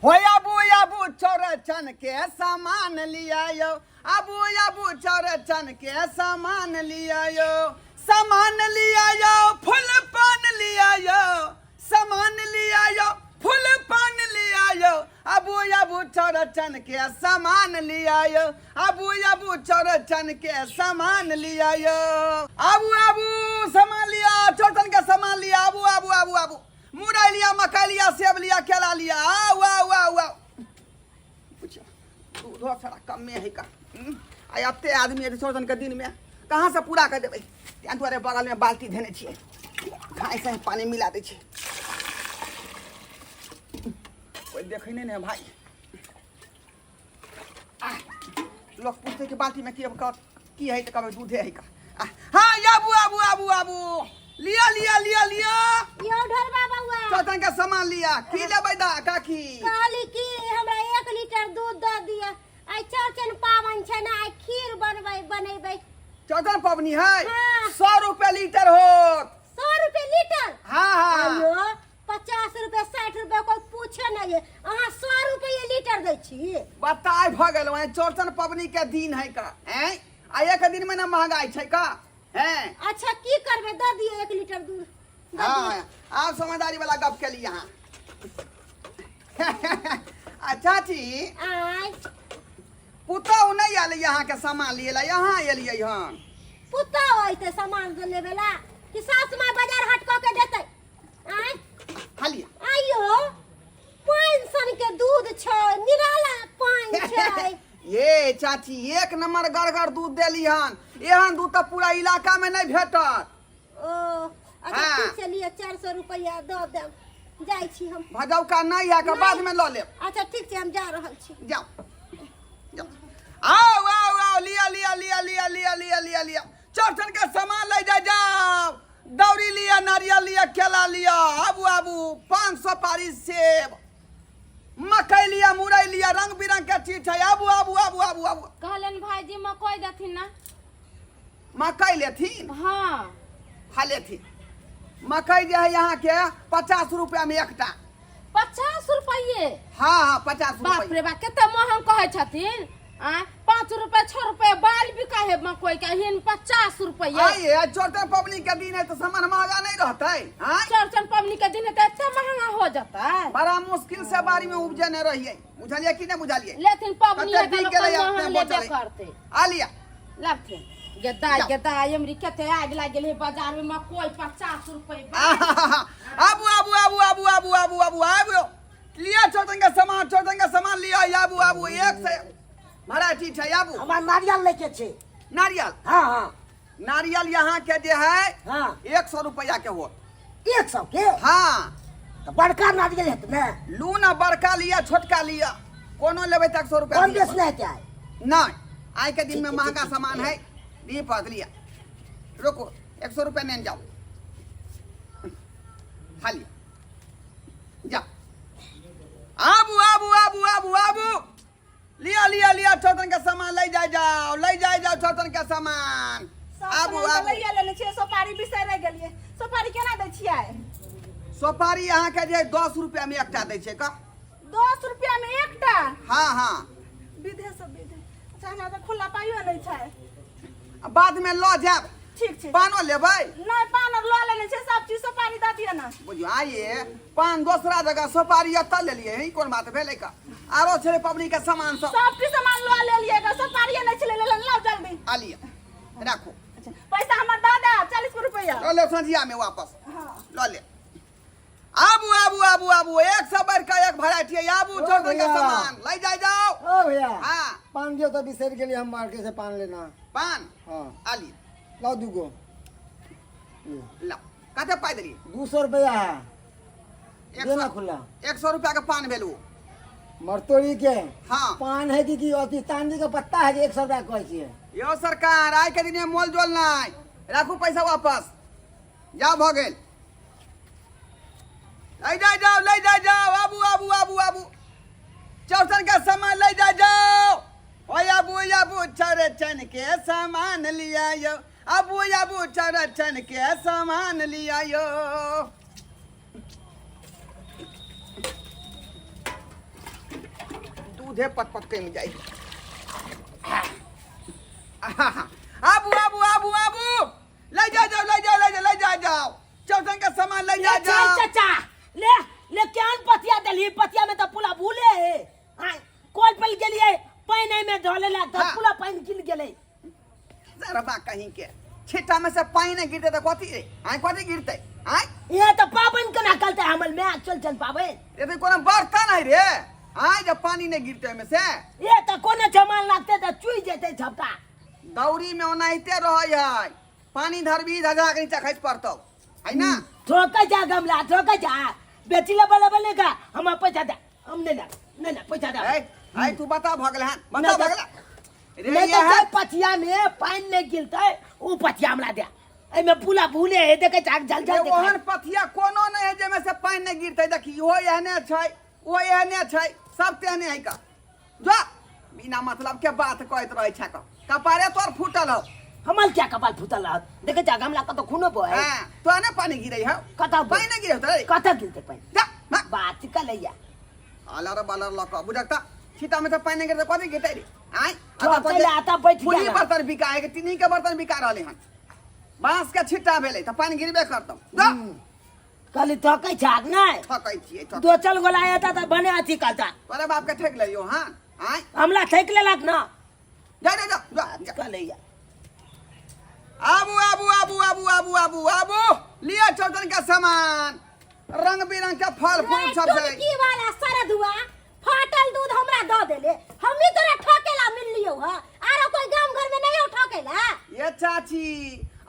हो आबू आबू चौरचन के सामान लिया यो, आबू आबू चौरचन के सामान लिया यो, सामान लिया यो फूल पान लिया यो, सामान लिया यो फूल पान लिया यो, आबू आबू चौरचन के सामान लिया यो, आबू आबू चौरचन के सामान लिया यो, आबू आबू सामान लिया चौरचन के सामान लिया, आबू आबू आबू आबू मुरई लिया, मकई लिया, सेब लिया, केला लिया, आउ आउ आउ आउ। पूछो दूधो सारा कमे है का। आ एते आदमी एते चौरचन के दिन में कहाँ से पूरा कर देबै? तें दुआरे बगल में बाल्टी धेने छियै, खाइ से पानी मिला दै छियै, कोई देखै नहि ने भाई। आ, लोग पूछते कि बाल्टी में की की है, तऽ कहबै दूधे है का। आ, हाँ आबू आबू आबू आबू लिया लिया लिया लिया। यो ढोरबा बउआ, चौथन के सामान लिया। की लेबै दा काकी? कहली कि हमरा 1 लीटर दूध दऽ दिअ, आइ चौरचन पाबनि छै ने, आइ खीर बनबै बनेबै। चौथन पबनी है? हाँ। 100 रुपया लीटर होत। 100 रुपए लीटर? हाँ हाँ। आयो 50 रुपए 60 रुपए कोई पूछे नहीं है, अहाँ 100 रुपए लीटर दै छी। बताय भऽ गेल, वहाँ चौरचन पबनी के दिन है का हैं, आ एक दिन में ना महंगाई छै का हैं। अच्छा की करबै, दऽ दिअ 1 लीटर दूध दऽ हाँ दिअ। आब समझदारी वाला गप केली अहाँ। आ चाची, आय पुतहु नहि आयल अहाँ के सामान लिए ला, यहाँ एलियै हन? पुतहु अयतै सामान लेबै ला कि सासु माय बाजार हाट कऽ के देतै? आय खाली आइयो पानि सन के दूध छै, निराला पानि छै। ये चाची एक नंबर गड़गड़ दूध देली हन, एहन दूध तऽ पूरा इलाका में नहीं भेटत। ओ अच्छा। हाँ। ठीक छै, लिअ 400 रुपैआ दऽ देब, जाइ छी हम। भजौका नहीं है के नहीं। बाद में लऽ लेब। अच्छा ठीक छै, हम जा रहल छी। जाओ जाओ, आओ आओ आओ, लिया लिया लिया लिया लिया लिया लिया लिया, चौरचन के सामान ले जा जाओ, दौरी लिया, नारियल लिया, केला लिया, आबू आबू, 500 पारी सेब, मकई लिया, मुरई लिया, रंग बिरंग के चीज है, आबू आबू आबू आबू आबू। कहलन भाईजी मकई देथिन ना। मकई लेथिन? हाँ। हाँ लेथिन। मकई जे है यहाँ के 50 रुपया में एकटा। 50 रुपये? हाँ हाँ 50 बाप रुपये। रे बाप, कते महंग कहै छथिन। आ 5 रुपये 6 रुपये बाल बिका है मकई के, हिन 50 रुपये। आइए चौरचन पबनी के दिन है तो सामान महंगा नहीं रहता है? हाँ? चौरचन पबनी के दिन है तो इतना महंगा हो जाता है। बड़ा मुश्किल से बाड़ी में उपजे रहिए, बुझलिए कि नहीं बुझलिए? लेकिन पबनी है कते तो बिक गेलै लोक अपने महंग लेबे बचलै। करते। आ लिया। लाबथिन गेदा गेदा, एमरी कते आगि लागि गेलै बाजार में, मकई 50 रुपये। आबू आबू आबू आबू आबू आबू आबू आबू लिया चौरचन के सामान, चौरचन के सामान लिया, आबू आबू, एक से मराठी छै, आबू। हमरा नारियल लैके छै। नारियल? हाँ हाँ। नारियल यहाँ के जे है हाँ। 100 रुपया के होत। 100 के? हाँ। तऽ बड़का नारियल हेतै ने? लू ना, बड़का लिया छोटका लिया, कोनो लेबै तऽ 100 रुपया कम दिअ बेस नहि हेतै आइ? नहीं, आइ के दिन में ठीक, महंगा ठीक, सामान ठीक। है। दिए पद लिया, रुको 100 रुपया लेने जाओ, हाँ लिया जा, आबू आबू आबू आबू आबू लिया लिया लिया, चौथन के सामान ले जाए जाओ, ले जाए जाओ चौथन के सामान। सब आबू सामान तऽ आबू। लैए लेने छियै, सोपारी बिसरि गेलियै, सोपारी केना दै छियै? सोपारी अहाँ के जे 10 रुपया में एकटा दै छै का। 10 रुपया में एकटा? हाँ हाँ। विधे सब विधे। अच्छा हमरा तऽ खुला पाइयो नहि छै। बाद में लऽ जायब। ठीक छै। पानो लेबै? नहि, पान आर लऽ लेने छियै, सब चीज, सोपारी दऽ दिअ ने। बुझियौ आइए पान दोसरा जगह, सोपारी एतऽ लेलियै, ई कोन बात भेलै का? आरो छलै पबनी के सामान सब। सब चीज सामान लऽ लेलियै ग, सोपारिये नहि छलै लेले, लाउ जल्दी। आ लिअ राखू। अच्छा पैसा हमर दऽ दे, 40 रुपया। लऽ लेब संझिया में वापस। हाँ। लऽ ले। आबू आबू आबू आबू, एक से बढ़ के एक वैरायटी है, आबू ओ चौरचन के भैया। सामान ले जाए जाओ। ओ भैया। हाँ। पान दियो तो बिसरि गेलियै हम, मार्केट से पान लेना। पान? हाँ। आ लिअ। लाओ दूगो। लाओ। कते पाइ देलियै? 200 रुपया है। एक देना सौ खुला। 100 रुपया के पान भेल उ। मरतोड़ी के। हाँ। पान है कि अथी चांदी के पत्ता है कि 100 रुपया कहै छियै? यो सरकार आइ के दिन में मोल जोल नहीं, राखू पैसा वापस, जाओ भ गेल। ले जाए जाओ, ले जाए जाओ, आबू आबू आबू आबू, चौरचन के सामान ले जाए जाओ। ओ आबू आबू चौरचन के सामान लिया यो, आबू आबू चौरचन के सामान लिया यो। दूधे पट पट कमि जाइ। आबू आबू आबू आबू, ले जा जाओ, ले जा, ले जा, ले जा जाओ, चौथन के सामान ले जा ले चल जाओ। चाचा, ले ले केहन पतिया देली, पतिया में तो पूरा भूले है। हाँ, कल पल गेलिए पानि में ढले ला तो हाँ। पूरा पानि गिर गेलै। जरबा कहीं के छिट्टा में से पानि नहीं गिरते तो कथी रे? आय कथी गिरते? आय यहाँ तो पाबनि केना करते हमर में चल चल पाबनि। ये तो कोनो बर्तन है रे। आय जब पानी नहीं गिरते में से ये तो कोनो जमान लागते तो चुई जेते झपटा। दौरी में ओनाहिते रहै है, पानी धरबी धजा के नीचा खसि पड़तौ है ना। ठोके जा गमला, ठोके जा, बेची ले बला बले का हम पैसा दे, हम नहीं ना नहीं ना पैसा दे। ए आय तू बता भऽ गेल हन, बता नहीं भऽ तो- गेल रे। नहीं ये तो है जे पथिया में पानी नहीं गिरते वो पथिया हमरा दे, एमे पूरा भूले है देखे चाक जल जल रे, देखे। ओहन पथिया कोनो नहीं है जेमे से पानि नहीं गिरते। देखी इहो एहने छै, ओ एहने छै, सब तेहने है का। जा बिना मतलब के बात कहैत रहै छै का, कपारे तोर फूटल हौ। हमर क्या कपाल फूटल रहत, देखे जा गमला कत खूनो बहे। हां, तो ने पानी गिरै हौ। कतऽ पानि नहीं गिरै हौ तोरे? कतऽ गिरते पानि? जा, भाग। बात कलैया। अलर बलर लऽ कऽ बुझक तऽ छिट्टा में से पानि नहीं गिरतै कथी गिरतै रे? आँय, चल, अतऽ चल, अतऽ बैठ फुली गेल। बर्तन बिका है कि टिन्ही के बर्तन बिका रहलै हन, बांस के छिट्टा भेलै तऽ पानि गिरबे करतौ। जा। कहली थकै छाक नहि? ठकै छियै, ठकै। दो चल गोला एता तऽ भने अथी करता। तोरे बाप के ठकि लेलियौ हन? आँय? हमरा ठकि लेलक ना। जा, जा, जा, जा, जा। कलैया। आबू आबू आबू आबू आबू आबू आबू, लिअ चौचन के सामान, रंग बिरंग के फल फूल सब छै। की वाला सरधुआ फाटल दूध हमरा दऽ देले, हमही तोरा ठकेला मिललियौ ह, आरो कोई गाम घर में नहीं ठकेला। ये चाची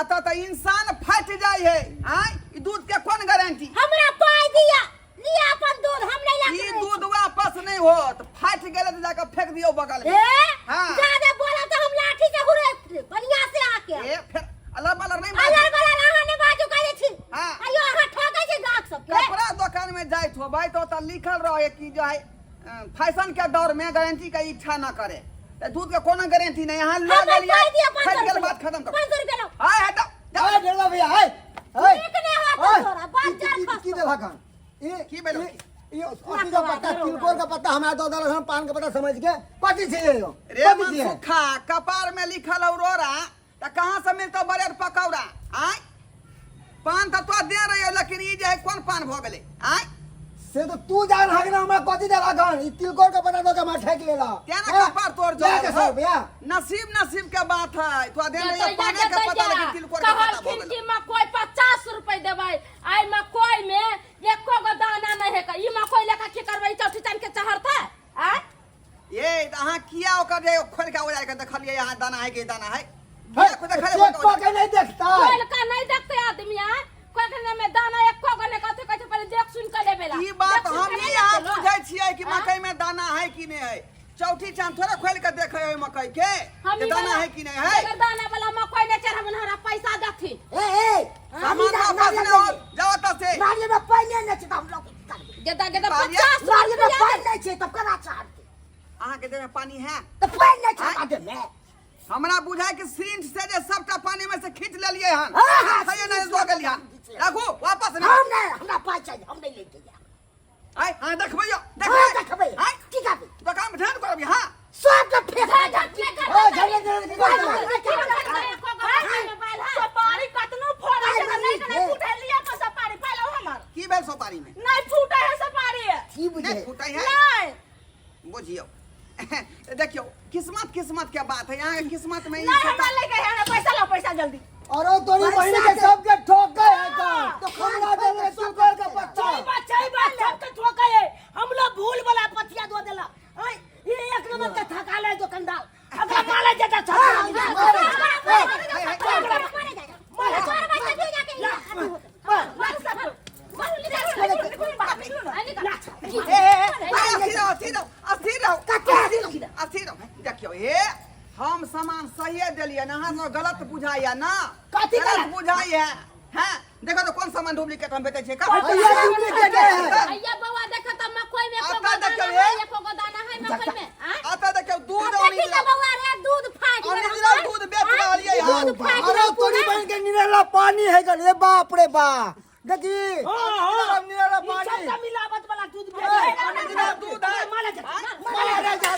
अतऽ तऽ इंसान फाटि जाइ है। आँय, ई दूध के कोन गारंटी? हमरा पाइ दिया, लिया अपन दूध, हम नहीं ई लाके दूध वापस नहीं होत, फाटि गेलै तऽ जाकऽ फेंक दियौ बगल में। ए हाँ। ज्यादा बोला तो हम लाठी से हुड़क देब, बढ़िया से आके। ए फेर अलर बलर नहीं बाजू। अलर बलर अहाँ नहीं बाजू कहै छी। हाँ। आयो अहाँ ठकै छी गाहक सबके। कपड़ा दुकान में जाइत होबै तऽ ओतऽ लिखल रहे कि जे है फैशन के दौर में गारंटी के इच्छा न करे, तऽ दूध के कोनो गारंटी नहीं। अहाँ लऽ हमरा गेलियै, पाइ दिअ, पाँच फाटि सौ गेल, रुपैआ। बात खत्म करू। 500 रुपैआ लाउ। आय हटाउ, जाउ। आय ढेरवा भैया, आय, आय। नीक नहि होत आय। तोरा, बात जार की खसतौ। देलहक हन? ई की भेलौ? ई अथी के पत्ता, तिलकोर के पत्ता हमरा दऽ देलक हन, पान के पत्ता समझ के। कथी छियै यौ? रे कथी छियै? मनसुखा, कपार में लिखल हौ रोड़ा, तऽ कहाँ से मिलतौ ब्रेड पकौड़ा? आय पान तऽ तोरा दे रही हो, लेकिन ई जे है कोन पान भऽ गेलै? आय से तो तू जान हक ना हमरा कथी देलक हन? ई तिलकोर के पत्ता दऽ के हमरा ठकि लेलक। तेना हाँ? कपार तोड़ लए के जल सौ रुपया। नसीब नसीब के बात है, तोरा दे रही हो जतैया, पाने के पत्ता, जतैया। लेकिन तिलकोर के पत्ता भऽ कहलखिन गेलै। कि मकई 50 रुपए देबै, आइ मकई में एको गो दाना नहीं है, ई मकई लेकर की करबै? चौठी चान के चढ़तै? आय ये तऽ अहाँ किया ओकर जे खोलि के ओजार के देखलियै अहाँ दाना है कि दाना है? हे, किया देखलियै चेक ओकर कऽ के नहीं देखता। खोल के नहीं देखते आदमी, आय खोल के में दाना एको गो नहीं, कथी कहै छै पहिले देख सुन के लेबे ला। ई बात देख सुन हम के ही नहीं अहाँ लेते लोग। बुझै छियै कि आँय? मकई में दाना है कि नहीं है। चौठी चांद थोड़े खोलि के देखै है मकई के हम जे ई दाना वाला- है कि नहीं है। अगर दाना वाला मकई नहीं चढ़ाबन हमरा पैसा देथिन। ए, ए, सामान नारियल वापस नारियल नहीं होत, जाओ ओतऽ से। नारियल में पानि नहि छै तऽ हम लोग की करबै? गेदा गेदा कहलियै? 50 नारियल में रुपया पानि नहि छै तब केना चढ़तै? अहाँ के देह में पानी है? तऽ पानि नहि छै हमरा देह में। हमरा बुझाय कि सिरिंज से जे सबटा पानी में से खींच लेलियै हन। हाँ, हाँ, सही नहीं सिरिंज दऽ गेलियै हन। खींच लेलियै। राखू वापस नहीं। हम नहीं, हमरा पाइ चाहिए, हम नहीं लेके जायब। आय, हाँ, देखबै यौ, हाँ, देखबै। देखबै। आय, की करबै? दोकान में ध्यान करबै, हाँ। सबके फेंक देबै। ओए, झगड़ा झगड़ा की करतै? सुपारी कतनो फोड़ै छै तऽ नहि नहि फूटै, लिअ तऽ सुपारी पाइ लाउ हमर। की भेल सुपारी में? नहि फूटै है सुपारी। की बुझै? नहि फूटै है? नहि। बुझियौ, देखियौ, किस्मत किस्मत के बात है, यहाँ के किस्मत में ई नहीं सबटा हमरा लेके है, हमरा पैसा लाओ, पैसा जल्दी। अरे तोरी बहिन के सबके ठोक गए है का? हमरा दे दे तिलकोर के पत्ता। सही बात, सही बात, सबके ठोकै है। हम लोग भूल वाला पतिया दो देला। आय, ये एक नंबर के थका ले दुकानदार। अगर माले जेता छका। ए, ए, ए, अस्थिर रहो, अस्थिर रहो, अस्थिर रहो, अस्थिर रहो। देखियौ, हे हम सामान सहिए देलियै ना, अहाँ सब गलत बुझाइया ना। कथी गलत गलत? बुझाइया हैं? देखो तो कौन सामान डुप्लीकेट हम बेचै छियै का? भैया डुप्लीकेट है। अइया बौआ देखा त मकई में एको आता गो दाना देखियौ, है, हे। एको गो दाना है मकई में, आँय? आता देखियौ दूध देखी ओरिजिनल तऽ बौआ रे, दूध फाटि गेल ओरिजिनल हमर। दूध बेच रहलियै हन। दूध फाटि अरे गेल तोरी पूरा। बहिन के निरला पानी है गल, ए बाप रे बा। देखी, हाँ, हाँ। निरला ई पानी। सबटा मिलावट वाला दूध बेचै। ओरिजिनल दूध है। माले जेता। मारे जा।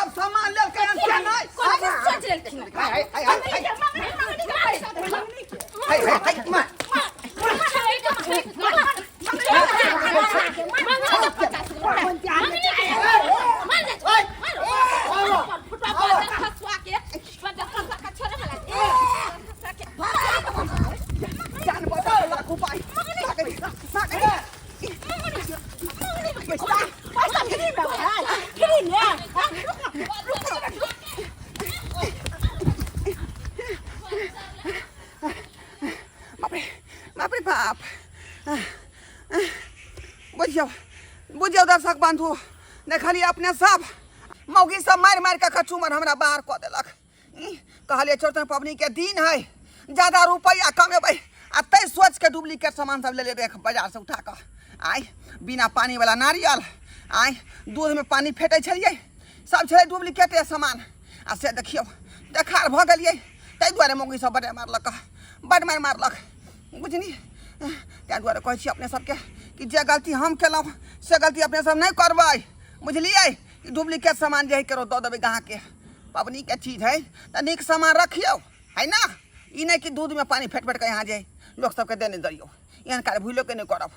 सब सामान लेलकै हन से नहि। कोन सोच लेलखिन? हाय हाय हाय हाय हाय हाय हाय मार। जान बचाओ लाख उपाय सागरी सागरी। पैसा फ्री में है, फ्री में। बाप रे बाप रे बाप। बुझियौ बुझियौ दर्शक बंधु, देखलियै अपने सब मौगी सब मारि मारि कऽ कचूमर हमरा बाहर कऽ देलक। ई, कहलियै चौरचन पबनी के दिन है, ज्यादा रुपैआ कमेबै आ तै सोच के डुप्लीकेट सामान सब लेले रहे बाजार से उठा कऽ। आइ बिना पानी वाला नारियल, आइ दूध में पानी फेटै छलियै, सब छलै डुप्लीकेटे सामान। आ से देखियौ देखार भऽ गेलियै, ताहि दुआरे मौगी सब बड्ड मारलक, बड्ड मारि मारलक बुझनी। ताहि दुआरे कहै छी अपने सबके कि जे गलती हम केलहुँ से गलती अपने सब नहि करबै, बुझलियै? डुप्लीकेट सामान जे है केकरो दऽ देबै ग्राहकके। पबनीके चीज है तऽ नीक सामान रखियौ है ना, ई नहि कि दूधमे पानि फेट फेट कऽ यहाँ जे लोक सबके देने दैयौ। एहन कार्य भूलो के नहि करब।